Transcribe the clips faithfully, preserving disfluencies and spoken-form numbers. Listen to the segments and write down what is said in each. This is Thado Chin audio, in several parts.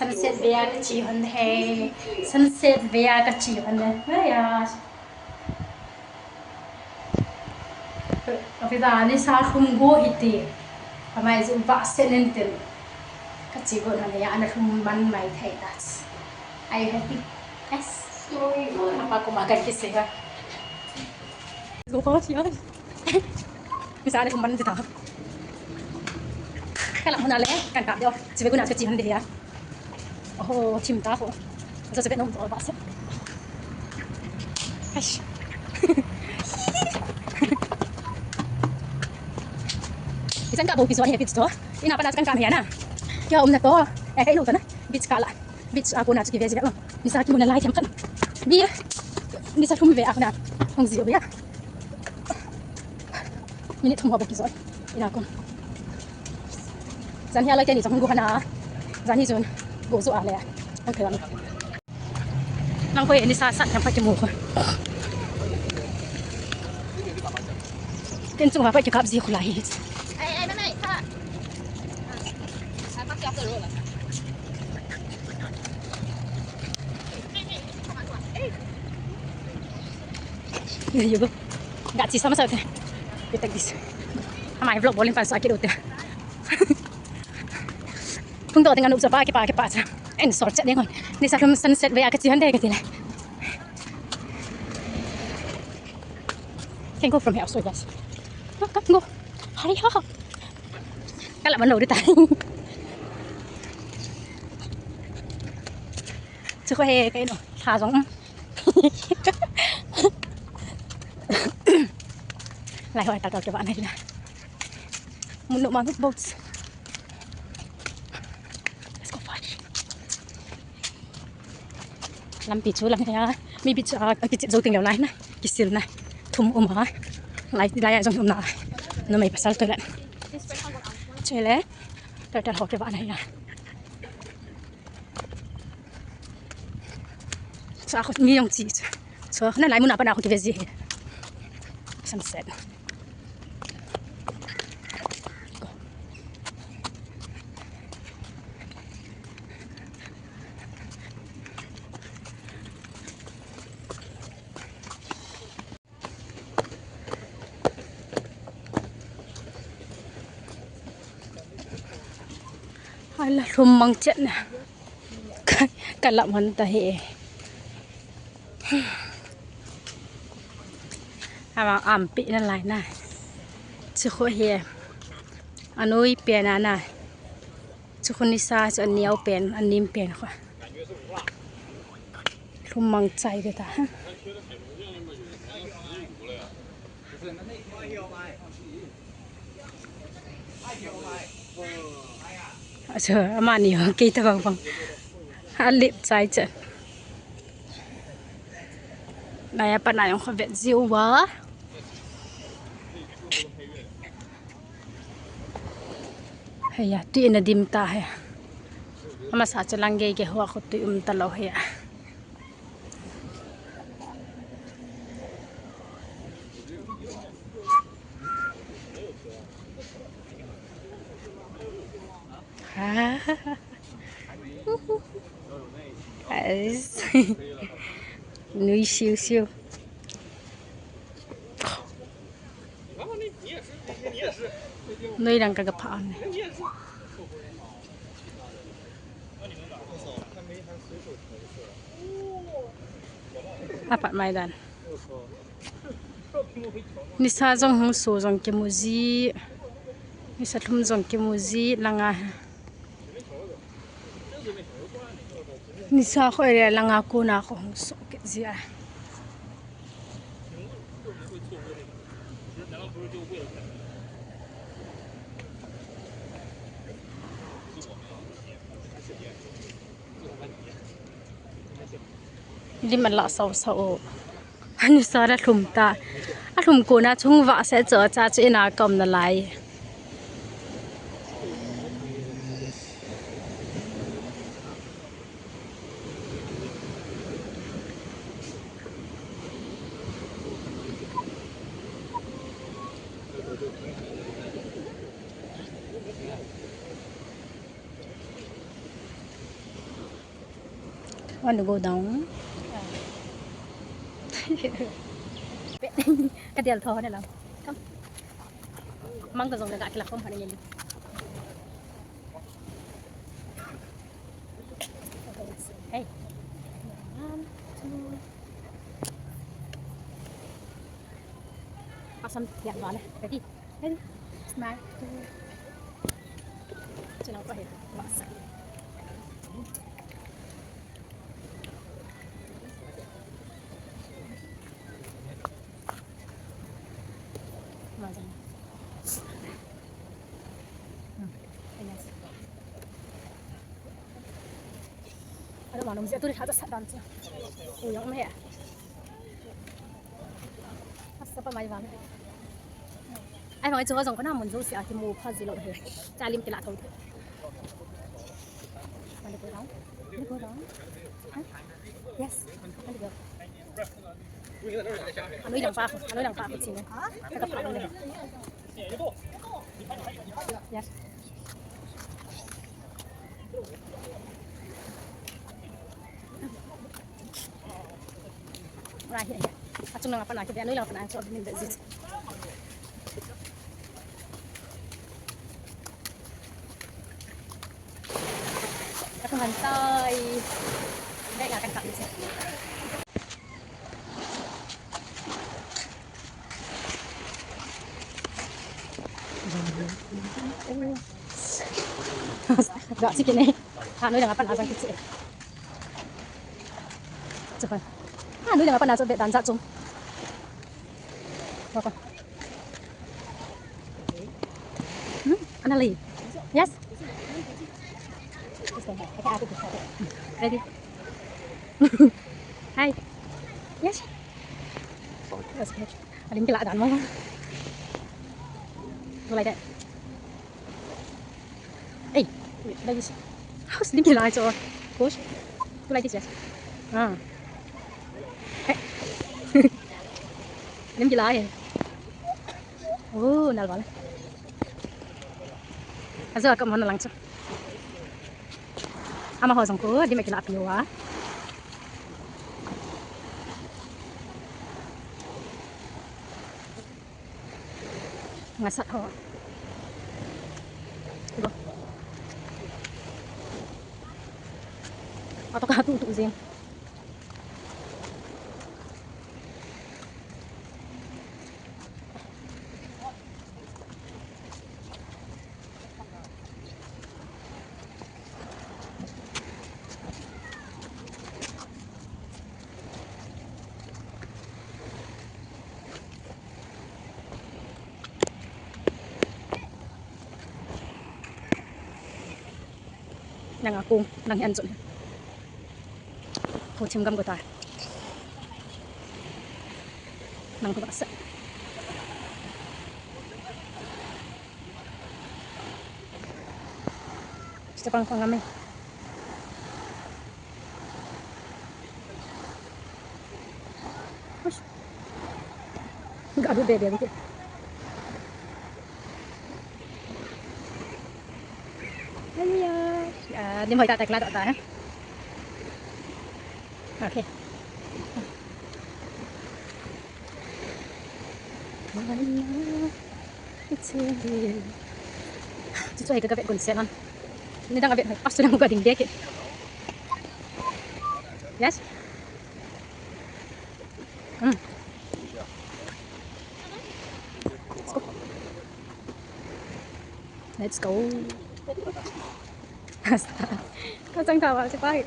Sunset vei a kache hon e. Sunset vei a kache hon e. Aya. Avida nisa lhum go hite. Amai ju vahse nen tin. Kache go na ya ana lhum man mai thei ta. Are you happy? Yes. Apa ko ma ka kise ga. Go ko siya. Nisa ana lhum man thei ta. Kala muna le kan ka dio. Chibe guna kache hon e ya. Oho, thim ta ho. Zo se be nom to ba se. Eish. Ichan ka bo pi zo ni beach to. Ina pa na chan ka ni na. Kya umna to. Eh, kai lo to na. Beach ka la. Beach a kona chu kive ji lo. Nisa kimu nalai themkhat. Bi. Nisa lhum vei a kona. Hung ji o ya. Minute thum ho bou kijot. Ina kon. Jan hi a loi teni chang go hana. Jan hi chun go jo a le. Hung thei a. Nang koi nisa sat themkhat kimu ko. Ken chunga koi kikap ji khu lai hi. Yo, gachi sama sa te. Kita gis. Amai vlog bolin pan sa kit ute. Phung to te nganu cha pa ke pa ke pa cha. En sor cha ding hon. Nisa lhum sunset vei a kache hon e kati le. Can go from here also, guys. Go, go, go. Hurry up. Kala man lo di ta. Chu ko he kai no. Tha jong. Lai hoi ta to ke ba nai na. Mun no mang boats. Let's go fish. Lampi chu lam hi a, mi beach a, a kichep jou teng leu lai na, kisil na, thum um a, lai, lai a jong um na, numei pasal toilet. Chule, turtle ho kivah na hi a. Sa khu mi jong chi chu. So, na lai mun a pat na khu kive ji hi. Sunset. Hala lhum mang chet na. Ka, ka lam han ta he. Ama ampi na lai na. Chu khu he. Anoi pen a na. Chu khu nisa chu aneo pen, anim pen khu. Lhum mang chai de ta. Acha, amani ho, kei ta bang bang. Alet chai chan. Naya pa na jong khu vet jiu va. Heya, tui in adim ta he. Amasa chu lang gei gei ho khu tui um ta lou heya. Nui siu siu. Nui lang ka ka pha ne. Apat mai dan. Nisa jong hung so jong kimu ji. Nisa lhum jong kimu ji langa. Nisa khu area langa kona khu hung so kit ji a. Lim ala sau sau. Ani sara lhum ta. Alhum kona chung vah se cho cha chu ina kom na lai. Want to go down? Ka del tho na lang. Come. Mang ta jong ka kila khom pha ni. Hey. One, two. Pasam tiat vale. Ready? Ready? Smile. Chinang ko he. Masa. Masa. Hmm. Yes. Ano manung siya turi hata sa dan siya. Uyang me. Asa pa mai vang. Ai, mai chu jong ko na mun jo si a ki mu pha ji lo he. Chalim ki la thong. Mali ko dang. Mali ko dang. Yes. Mali ko. Anoi lang pa ako. Anoi lang pa ako, Chine. Nagkapalo na. Yes. Ahi, ahi. Achung lang apan aki, anoi lang apan aki, so, din da zit. Ako hantay. Hindi, akan kami siya. Ga, sige na eh. Anoi lang apan asang kichi. Chukon. Anoi lang apan aso de dan sa chum. Bako. Hmm? Anali. Yes. Ready? Hi. Yes. That's good. Alim kila dan mo. Go like that. Hey, like this. How's lim kila so? Push. Go like this, yes. Ah. Hey. Lim kila eh. Oh, nalval. Ajo akam hon lang chu. Amaho jong ko, lim kila piu a. Ngasat ho. Go. Ato ka tu tu jing. Nang akung, nang hian chun. Ko chim gam ko ta. Nang ko ba sa. Chapang pang ngam e. Hush. Ga du be be ke. Aya. Ah, dim hoi ta ta kla ta ta, eh. Okay. It's here. Chuchu hi ka, ka vet gun se lan. Nidang a vet hoi, pastu dang ka ding dek e. Yes. Hmm. Let's go. Let's go. Ka chang tha wa, si pa hi.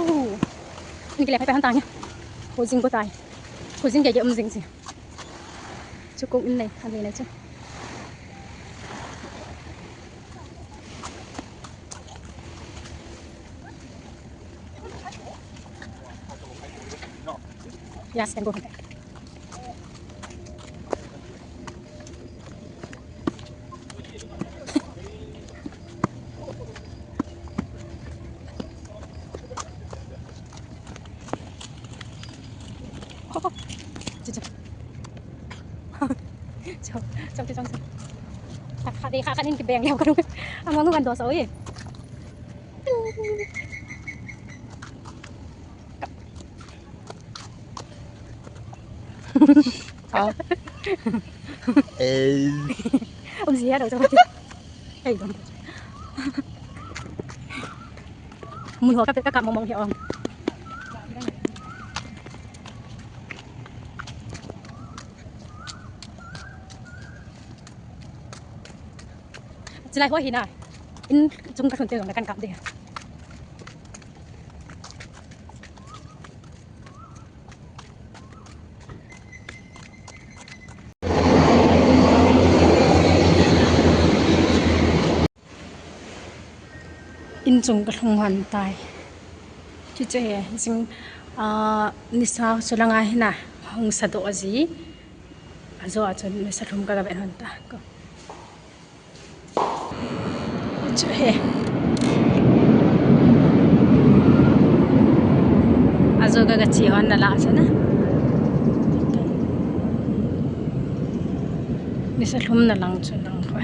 Oh. Ni kile phai phai han tang ya. Ko jing ko tai. Khu jing kei kei um jing si. Chu kong in nei, a nei nei chu. Yes, can go. Chao, chao, chao, chao. Kha, kha, kha, kha, nin kibeng leo ka nung. Amang nung kan do sa, oi. Hả? Ê. Ông gì á, đầu cho tôi. Ê, đúng. Mùi hôi cắp, cắp, cắp mong mong hiểu không? Chilai hoi hi na. In chung ka thun te jong na kan kap de. In chung ka lhung hon tai. Chuche hi, jing, ah, nisa chu langa hi na, hung sa doh ji. Ajo a chun nisa lhum ka ga ven hon ta. Ko. Chu hi. Ajo ka ga che hon na la chu na. Nisa lhum na lang chu lang ko.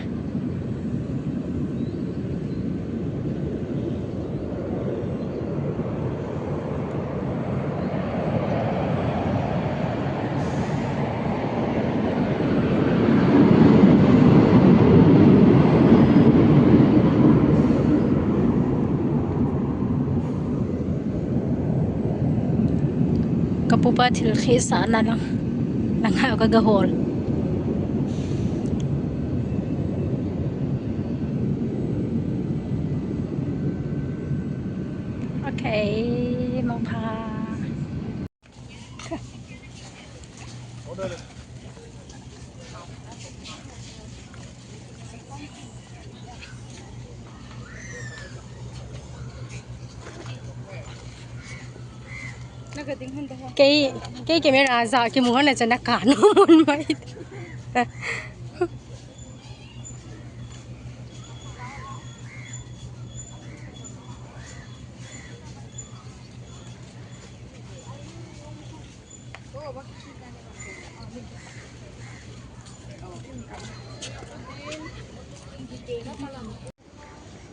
Ka pupa thil khi sa na lang. Lang ha ka ga hol. Okay, mong pha. Kei, kei camera ja kimu hon na chana ka no mon mai.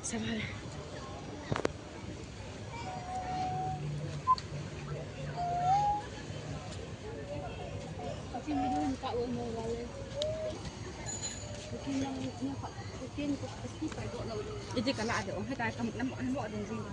Sabar. Iti kana ade ong heta kam nam mo ding jing.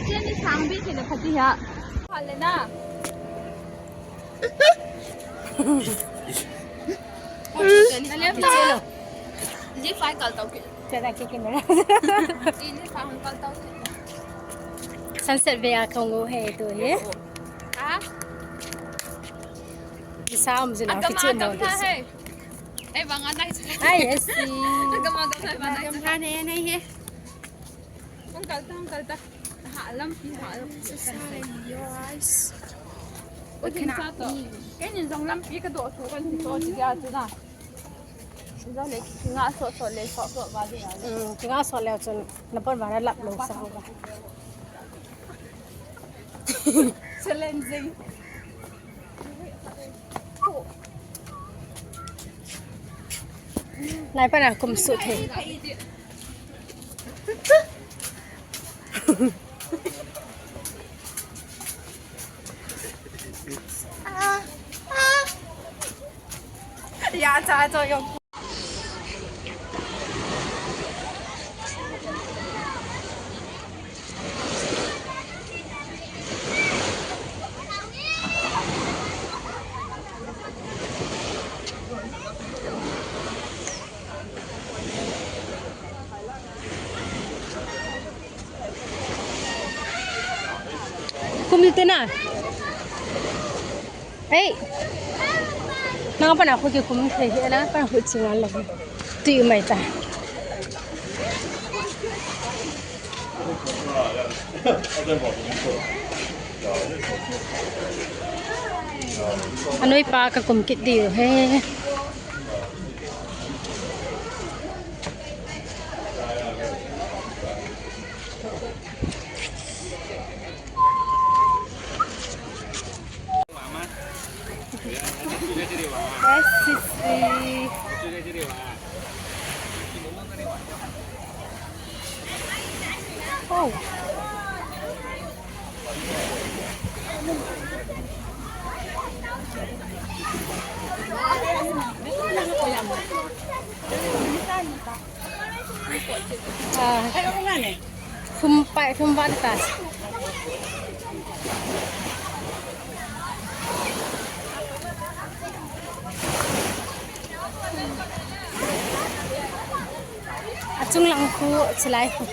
Chen ni sang bi ke le phati ha. Phale na. Sunset view a kong u he tu he. Ha? Isa um jin a kichi mo. Ei, bang anai. Ai, esi. Agam agam hai, bang anai. Agam hai ne, ne he. Hung kal ta, hung kal ta. Ha, lampi, ha, lampi. Exercise, your eyes. Oi, kin sa to. Kei nin jong lampi ka do to kan to ti ja tu na. Jong le, kinga so so le, so so ba de ya. Hmm, kinga so le chun, na pon ba na lap lo sa ba. Challenging. Nai pa na kum su the. Ya cha cho yong. Tena. Ei. Nang pana khu kikum thei hi, nang pana khu chinga lo. Tui mai ta. Anoi pa ka kum kit diu he. Yes, sisi. Oh. Ah. Thum pai, thum vat ta. Achung lang khu, chulai khu.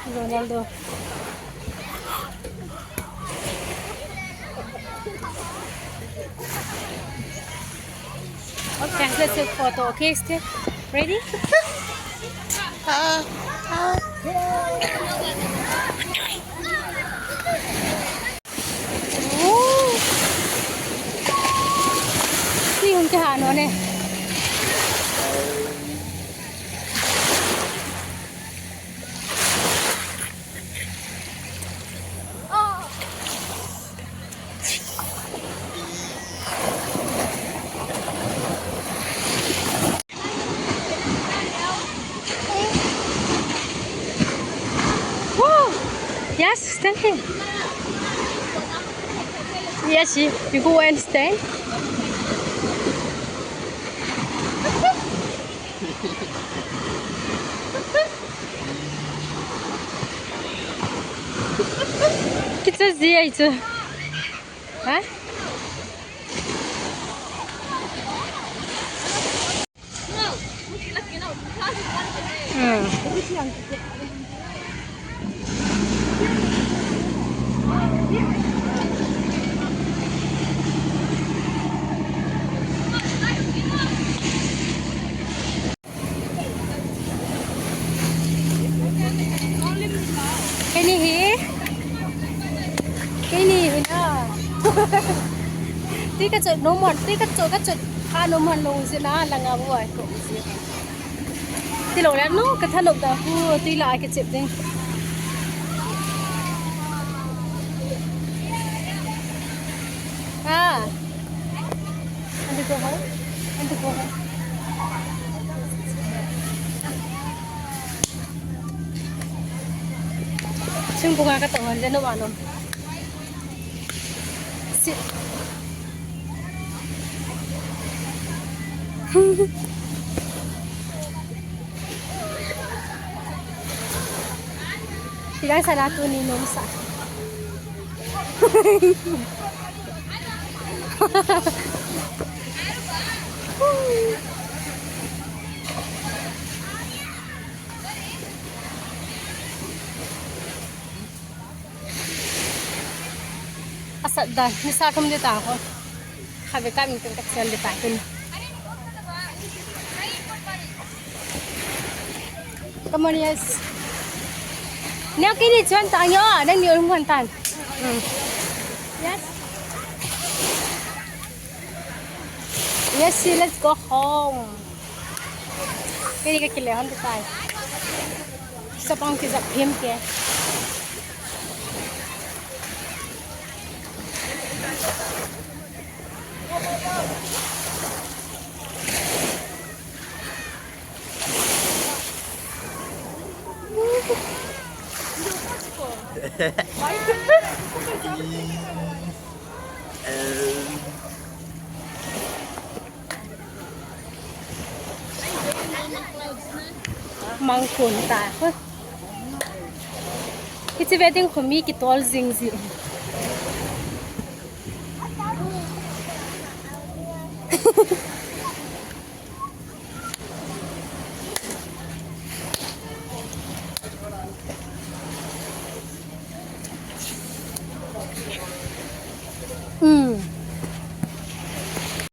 Ronaldo. Okay, let's take photo. Okay, stay. Ready? Tui hung kiha non e. Woo! Yes, stand here. Yes, you, you go and stand. Kicha ji ai chu. Ha? Keini hi. Keini hi na. Tui ka chot nom hon, tui ka chot, ka chot. Ka nom hon lo jeh na, langa bu ai ko jeh. Tilou le no, ka thanop da khu, tui la ka chep ding. Ah. Ante ko ho? Ante ko ho? Sing bunga ka tong han jano mano. Si. Ilang sana tu ni nung sa. Asat dan, ni sa thum de ta ko. Khabe ka min ka chel de ta kin. Come on, yes. Now, kini chuan ta nyo, nang ni ul ngan tan. Mm. Yes. Yes, see, let's go home. Kini ka kile hon tai. Sapang ki jap phim ke. Mangkun ta. Kichi wedding khu mi kitol jing jing.